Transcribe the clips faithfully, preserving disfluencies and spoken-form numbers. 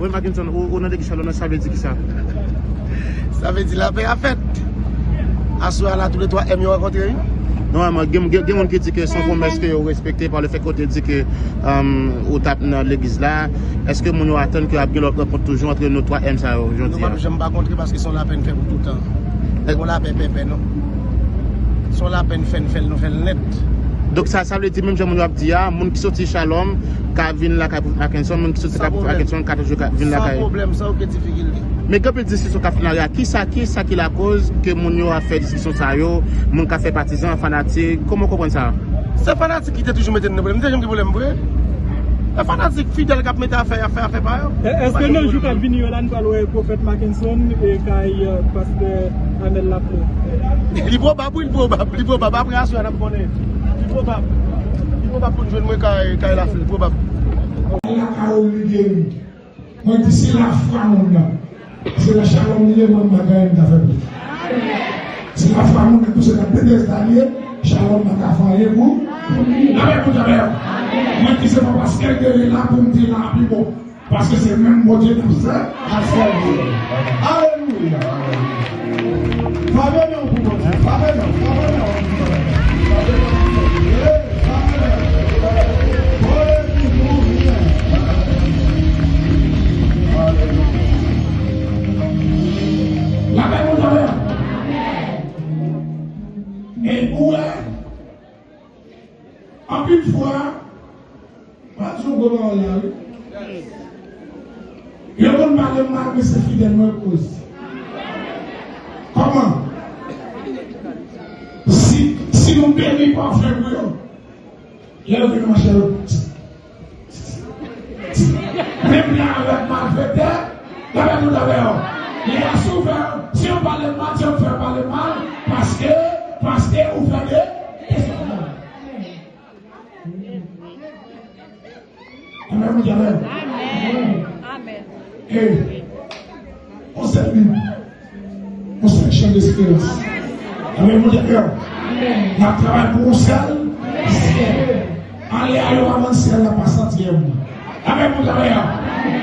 Wi, Mackenson, ou, ou nan legliz Shalom nan, sa vle di kisa? Sa vle di lapè a fèt. Aswè a la, tou le twa M yo rankontre, wi. Nòmalman, gen, gen, gen moun ki di ke se yon pwomès ke yo respekte pa le fèt ke w te di ke, um, ou t ap nan legliz la. Èske moun yo atann ke ap gen lòt rankont toujou antre nou twa M sa yo, jodi a? Nou p ap janm pa kontre paske se yon lapè n fè pou toutan. Se yon lapè pèpè, non. Se yon lapè n fè, n fè l, nou fè l nèt. Donk sa, sa vle di, menm jan moun yo ap di a, moun ki soti Shalom ka vin lakay Pwofèt Mackenson, moun ki soti lakay Pwofèt Mackenson ka toujou ka vin lakay. San pwoblèm, san okenn difikilte. Men gen anpil diskisyon k ap fèt nan lari a. Kisa, kisa ki lakoz ke moun yo ap fè diskisyon sa yo, moun ka fè patizan, fanatik, kòman w konprann sa? Se fanatik ki te toujou mete n nan pwoblèm. Nou te janm gen pwoblèm vre? E fanatik fidèl k ap mete afè, y ap fè afè pa yo. Èske nan jou k ap vini yo la, n pral wè Pwofèt Mackenson e kay, euh, pastè Amel Lafleur? Li pwobab, wi, li pwobab, li pwobab. Apre aswè a, n ap konnen. Li pwobab. Li pwobab pou n jwenn mwen kay, kay Lafleur, li pwobab. Lakay ou li geri. Mwen di se lafwa moun nan. Se nan Shalom li ye, mwen m pa gen anyen m ka fè pou li. Se lafwa moun nan, tou se nan Betesda li ye, Shalom pa ka fè anyen pou, pou li. Amèn, pou Amèn. Mwen di se pa paske l geri la pou m di la pi bon. Paske se menm Bondye n ap sèvi, n ap sèvi. Alelouya. Frape men w pou Bondye. Frape men w, frape men w. Frape men w. Frape men w. Alelouya. Lapè pou Bondye. E ou wè, anpil fwa, m ap di yon gwo pawòl la, wi. Yon moun pale m mal, men se fidèl mwen koz. Kòman? Si, si nou beni pafèm pou yo, lè yo vin mache, yo, menm jan avèk malfektè, yo fè tout afè yo. Lè a si w fè, si yo pale m mal, si yo fè pale m mal, paske, paske ou fè de, de sa. Amèn, Bondye, amèn. Amèn. Amèn. E, on sèl Bib, on sèl chan desperans. Amèn, Bondye, amèn. Amèn. N ap travay pou on sèl syèl. Ale a yo avan syèl la pa santi m. Amèn, Bondye, amèn.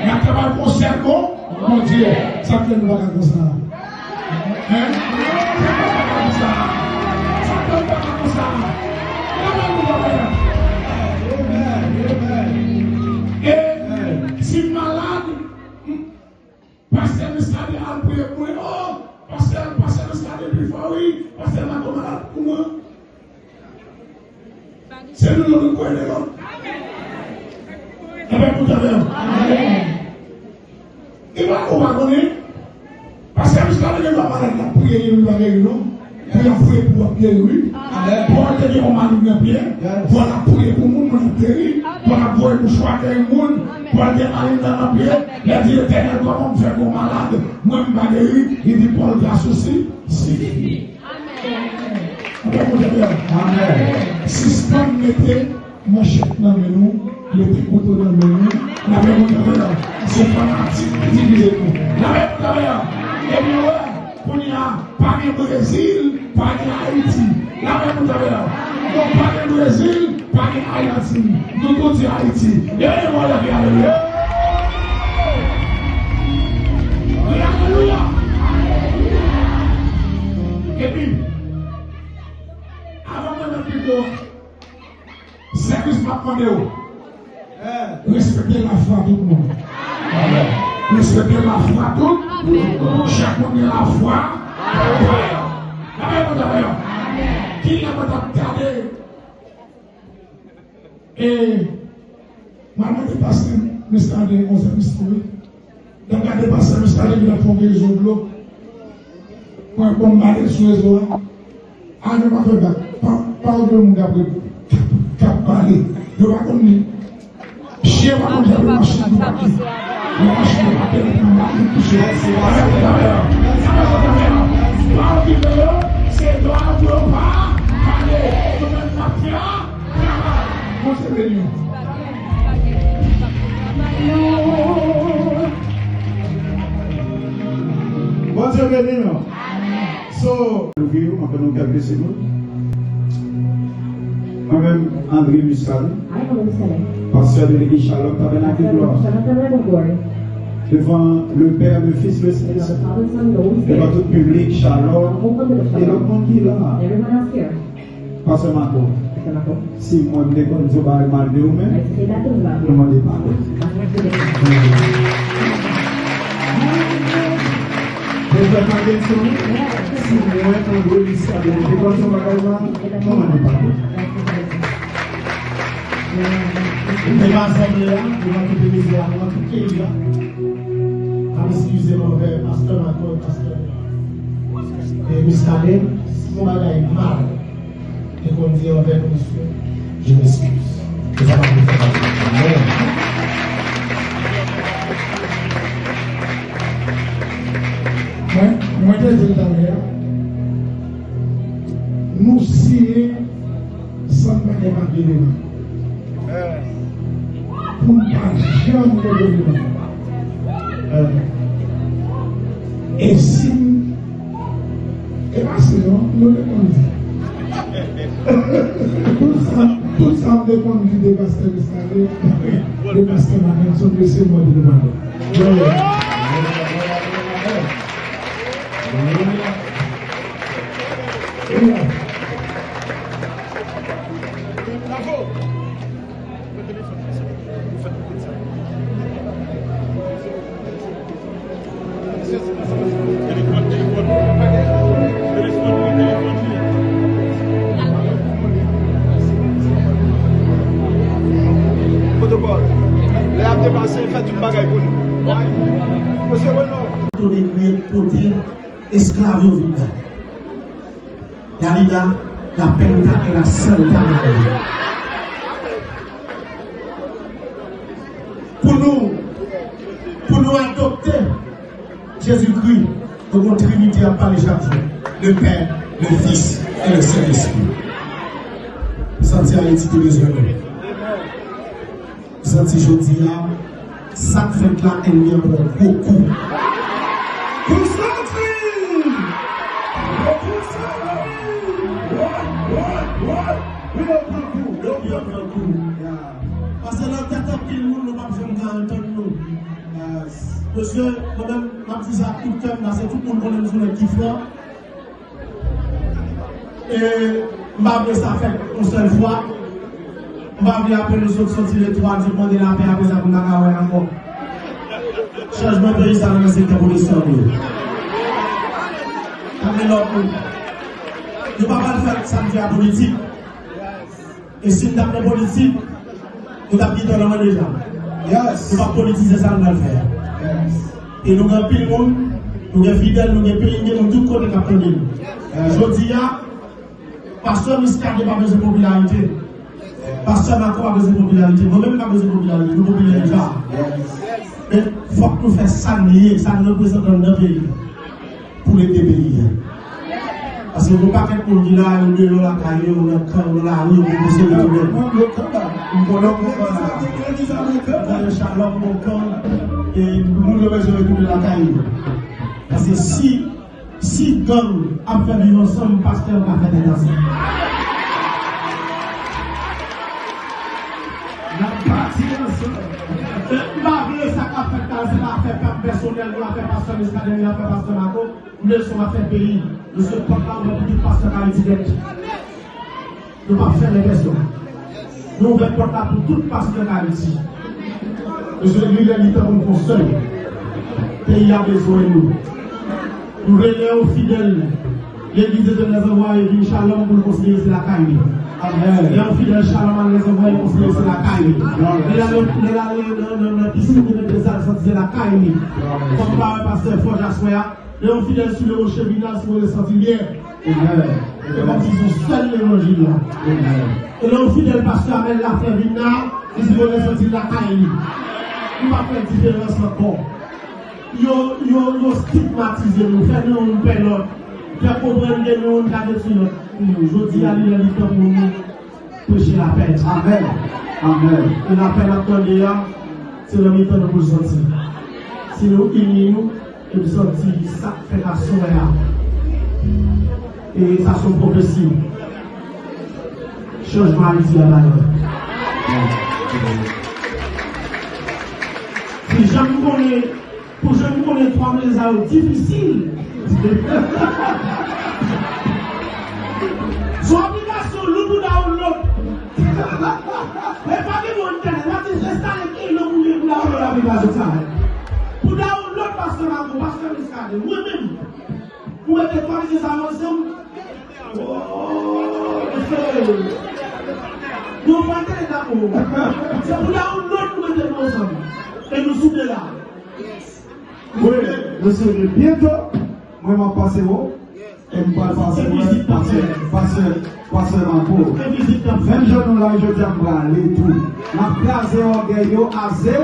N ap travay pou on sèl bon, Bondye. Sa k fè nou pa ka konsa? Hein? Sa k fè nou pa ka konsa? Sa k fè nou pa ka konsa? Leve nou, leve nou. E, si m malad, m, pastè Muscadin al priye pou mwen. Oh, pastè, pastè Muscadin pi fò, wi. Pastè Marco malad pou mwen. Se nou yo nou kwè nan yo. Amèn pou tande yo. E pa ou pa konnen. Paske jiska demen pa malad la priye li pa geri non. Pou y ap priye pou w ap geri wi. Pòl te gen yon malig nan pye. Pòl ap priye pou moun, moun ap geri. Pòl ap voye mouchwa geri moun. Pòl gen malig nan nan pye. Lè di Letènèl kòman m fè gon malad mwen m pa geri. Li di Pòl grasou si sifi. Amèn. Amèn. Sispann mete manchèt nan men nou, mete kouto nan men nou. N ap rekonèt la. Se fanatik ki divize nou. N ap rekonèt la. Ebyen, wè, kounye a, pa gen Brezil, pa gen Ayiti. N ap rekonèt la. Non, pa gen Brezil, pa gen Ayiti. Nou tout se Ayiti. Leve men w, leve, alelouya. Alelouya. Epi, avan mwen nan pi gwo sèvis m ap mande w, respekte lafwa tout moun. Respekte lafwa tout moun. Chak moun gen lafwa pa yo. Amèn, mwen t ap, kilè mwen t ap gade E m al mande pastè Muscadin yon sèvis pou li. Lè m gade pastè Muscadin, li ap fè yon gerizon dlo. Pran yon bonm bale sou rezo a. A, nou pa fè bak. Pa, pa okipe moun k ap, k ap, k ap bale. Yo pa konn li. Chyen pa konn jan pou machin pou pati. Yon machin pou pati, li pran bal, li touche. Pa okipe yo. Se dwa pou yo pa bale. Yo menm n ap fè a. Bondye beni w. Bondye beni nou. So, nou gen antre nou kèlke segonn. Mwen menm, André Muscadin, pastè de legliz Shalom Tabènak de Glwa. Devan le Père, le Fils, le Saint-Esprit. Devan tout piblik, Shalom, e lòt moun ki la. Pastè Marco, si mwen te konn di yon bagay mal de ou menm, nou mande padon. Mwen fè pa kesyon, si mwen, André Muscadin, te konn di yon bagay mal, nou mande padon. Devan asanble a, devan tout legliz la, devan tout peyi a, m ap eskize m anvè pastè Marco, pastè, e, Muscadin, si yon bagay mal te konn di anvè nou, mesye, je m'excuse. E sa pa pou fè mal. Amen. Mwen, mwen te di l talè a, nou siyen san n pa gen papye devan. Pou n pa janm gen pwoblèm. E si m, e pa si non, nou te konn di. Tout sa, tout sa m te konn di de pastè Muscadin, de pastè Mackenson, mesye, mwen te devan. Pwotokòl. Lè ap depase, fè tout bagay pou nou. Mesye Renaud. Kote kriye, kote esklav yo vin la. Dalila, la pèn ta e la sèl ta. Pou nou, pou nou adopte Jezikri, nou gon Trinite ap pale chak jou. Le Père, le Fils et le Saint-Esprit. Santi Ayiti te bezwen nou. Santi jodi a, sa k fèt la, ènmi an pran gwo kou. Pou Santi! Pou Santi! Woy, woy, woy! Wi, yo pran kou, yo byen pran kou. Paske nan tèt anpil moun, nou p ap janm ka antann nou. Mesye, mwen menm, m ap di sa ak tout kè m, paske tout moun konnen m se yon nèg ki fran. E m pa vle sa fèt yon sèl fwa. M pa vle apre nou sot soti le twa, di mande lapè, apre sa pou n pa ka wè ankò. Chanjman peyi sa nan sektè pwotestan nou ye. Tande lòt moun. Nou pa pral fè samdi a politik. E si n t ap nan politik, nou t ap gentan nan men deja. Yes. Nou p ap politize sa nou pral fè a. Yes. E nou gen anpil moun, nou gen fidèl, nou gen peyi, nou gen moun tout kote k ap tande nou. Yes. Jodi a, pastè Muscadin pa bezwen popilarite. Pastè Marco pa bezwen popilarite. Mwen menm m pa bezwen popilarite. Nou popilè deja. Yes. Men fòk nou fè sa n ye, sa n reprezante anndan peyi a. Pou ede peyi a. Paske gon pakèt moun ki la, yo deyò lakay yo, yo nan kan, yo nan lari, yo poko sere tounen. M konnen w konprann la. M konnen Shalom gon kan, e moun yo bezwen retounen lakay yo. Paske si, si gang ap fè viv ansanm, pastè yo ka fè tèt ansanm. N ap pati ansanm. E m pa vle sa k ap fèt la, se pa afè pa m pèsonèl, non, afè pastè Muscadin, afè pastè Marco. M vle se yon afè peyi. Mesye, pòt la ouvè pou tout pastè k Ayiti nèt. Nou p ap fèmen pèsonn. Nou ouvè pòt la pou tout pastè k Ayiti. Mesye, li lè li tan pou n fè yon sèl. Peyi a bezwen nou. Nou vle lè yon fidèl legliz de Lèzanvwaye vin Shalom pou l konsidere se lakay li. Amèn. Lè yon fidèl Shalom al Lèzanvwaye konsidere se lakay li. Amèn. Lè l ale, lè l ale nan, nan, nan piscine de Dezal santi se lakay li. Amèn. Kòm pa wè pastè Fòj aswè a, lè yon fidèl sou le rocher vin la, si w vle santi l byen. Amèn. E kòmsi se yon sèl levanjil la. Amèn. E lè yon fidèl pastè Amèl Laflè vin la, li si w vle santi l lakay li. Nou pa fè diferans ankò. Yo, yo, yo stigmatize nou, fè nou youn pè lòt, fè konprann ke nou youn ka detwi lòt. Jodi a, li lè li tan pou nou preche lapè. Amèn. Amèn. E lapè n ap tande a, se nan mitan nou pou l soti. Si nou ini nou, e m santi sa k fèt aswè a. E sa se yon pwofesi. Chanjman Ayiti a la. Si jan m konnen Pou jwenn konnen twa mle sa yo difisil. Se yon aplikasyon lou pou download. Men pa gen bon entènèt, pa ti enstale kilo pou mwen pou download aplikasyon sa. Pou download pastè Marco, pastè Muscadin, mwen menm. Pou mete twa mesye sa yo ansanm. Oh, mesye. Nou fè entènèt la pou ou. Se pou download pou mete nou ansanm. E nou souple la. Wi, mesye, byento, mwen m ap pase wo, e m pral pase mwen, pase, pase, pase Marco. Menm jan nou la jodi a, m prale tou. N ap kraze ògèy yo a ze, a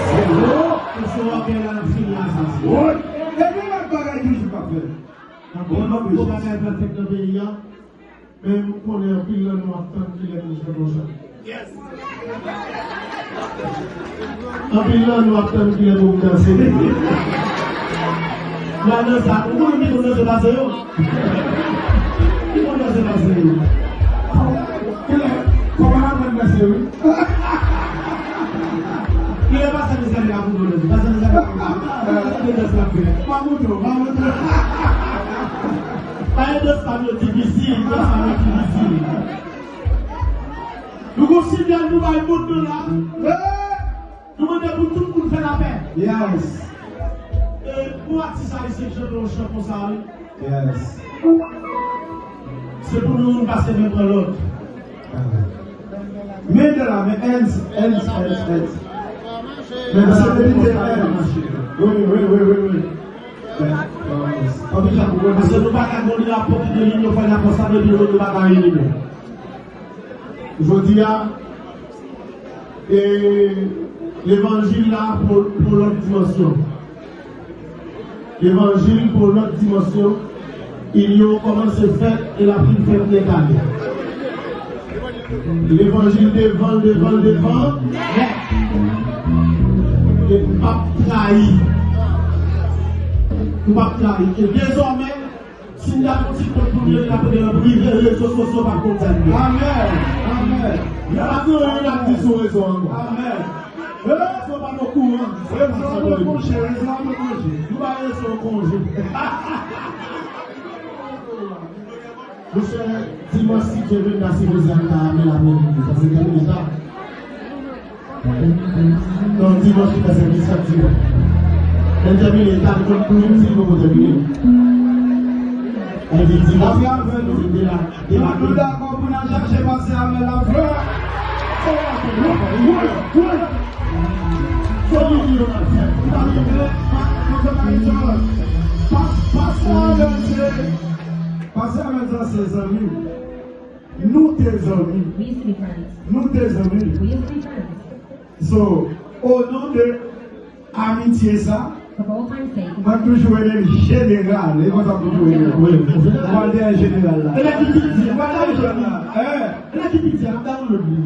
zewo. Pase ògèy la, n ap fini a sa. Wi. E gen lòt bagay toujou k ap fèt. Nan bon, bon bagay k ap fèt nan peyi a. Men m konnen anpil nan nou ap tann kilè pou nou fè yon chan. Anpil nan nou ap tann kilè pou nou danse. Nan danse, ou konnen ki moun danse pase yo? Ki moun danse pase yo? Kilè, kòman n ap danse, wi? Kilè pase nou sali la pou nou danse? Pase nou sali la pou nou danse. Pase nou sali la pou nou danse. Pa mouton, pa mouton. Pa e de sa yo difisil, de sa yo difisil. Nou konsidere nou bay moun nou la. Nou mande pou tout moun fè lapè. Yes. E pou atis ayisyen k chante yon chan konsa, wi. Yes. Se pou nou youn pase men pran lòt. Men de la, men hands, hands, hands, hands. Men de la, men de la. Wi, wi, wi, wi, wi. Paske nou pa ka gen yon rapò ki gen linyon fè rapò sa vle di nou pa ka gen linyon. Jodi a, e, levanjil la pou, pou lòt dimansyon. Levanjil pou lòt dimansyon. Inyon kòmanse fèt e l ap fin fèt nèt ale. Levanjil devan, devan, devan. E m p ap trayi. M p ap trayi. E dezòmè, si m ta fè yon ti kont pou m, yo t ap rele nan prive, rezo sosyo p ap konn sa l ye. Amèn. Amèn. Y ap gen yon moun ap di sou rezo ankò. Amèn. Rezo pa nan kouran. Rezo ap konje, rezo ap konje. Nou ba rezo konje. Monchè, dimanch, si Dye vle, n ta sipoze al nan Amèl aprèmidi, paske tèmine ta. Non, dimanch ki fè sèvis chak dimanch. Lè n tèmine ta, nou konn pou itil nou pou tèmine. Lè n di, la fè avè nou, nou te la, te la. Nou dakò pou n al chache pase Amèl la frè. Sa w ap fè? Wi, wi. Sa w di yo ap fè? Sa w di yo? Pa, pa, pa, pa, pa, pa, pa, pa, pa, Pastè Amèl sa se zanmi m. Nou te zanmi. We used to be friends. Nou te zanmi. We used to be friends. So, o non de amitye sa, For old time's sake, mwen toujou rele l jeneral. E konsa m toujou rele l. Wi, wi. Mwen dèyè jeneral la. E lè ki piti, mwen dèyè jeneral la. Eh. E lè ki piti, ap download li.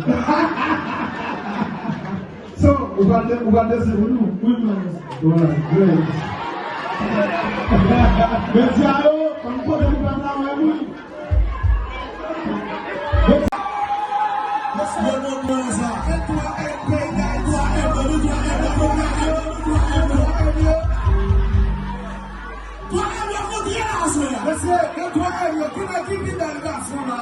So, ou pral de-, ou pral danse pou nou? Wi, mwen. Alright, great. Medya yo, ann pote pou pèp la wè, wi. Mesye, nou konn sa. Gen twa M, peyi Dayiti, twa M, twa M, twa M, twa M yo. Twa M yo kontre la aswè a. Mesye, gen twa M yo, ki nèg ki pi bèl gason la?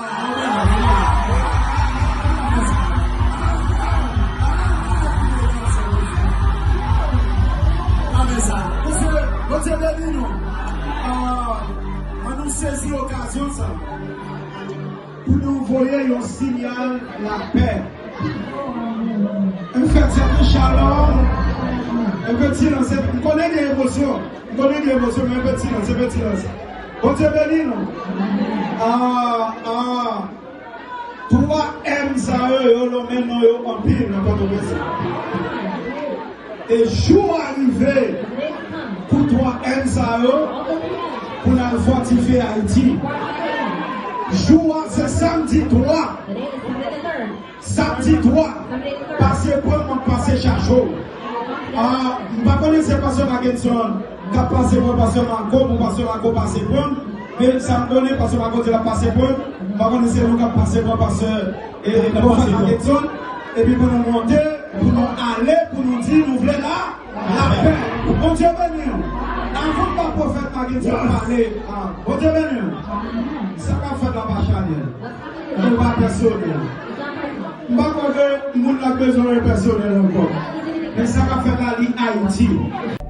Amen sa. Mesye, Bondye beni nou. Ah, ann nou sezi okazyon sa pou nou voye yon siyal lapè. Ann fè tèt nou shalom. Ann fè silans. M konnen gen emosyon. M konnen gen emosyon, men ann fè silans, ann fè silans. Bondye beni nou. Ah, ah. Twa M sa yo, yo lonmen non yo anpil nan Pòtoprens. E jou a rive pou twa M sa yo, pou n al fòtifye Ayiti. Jou a se samdi twa. Samdi twa, pase pran m, m ap pase chache w. Ah, m pa konnen si se pastè Mackenson k ap pase pran pastè Marco, pou pastè Marco pase pran m. Men sa m konnen, pastè Marco di l ap pase pran m. M pa konnen si se nou k ap pase pran pastè, eh, pastè Mackenson. Epi pou nou monte, pou nou ale, pou nou di nou vle la, lapè. Bondye beni w. Avan m ba pwofèt la gen ti pale, ah, Bondye beni w. Sa k ap fèt la pa chanèl. Li pa pèsonèl. M pa kwè ke moun la bezwen yon pèsonèl ankò. Men sa k ap fèt la, li Ayiti.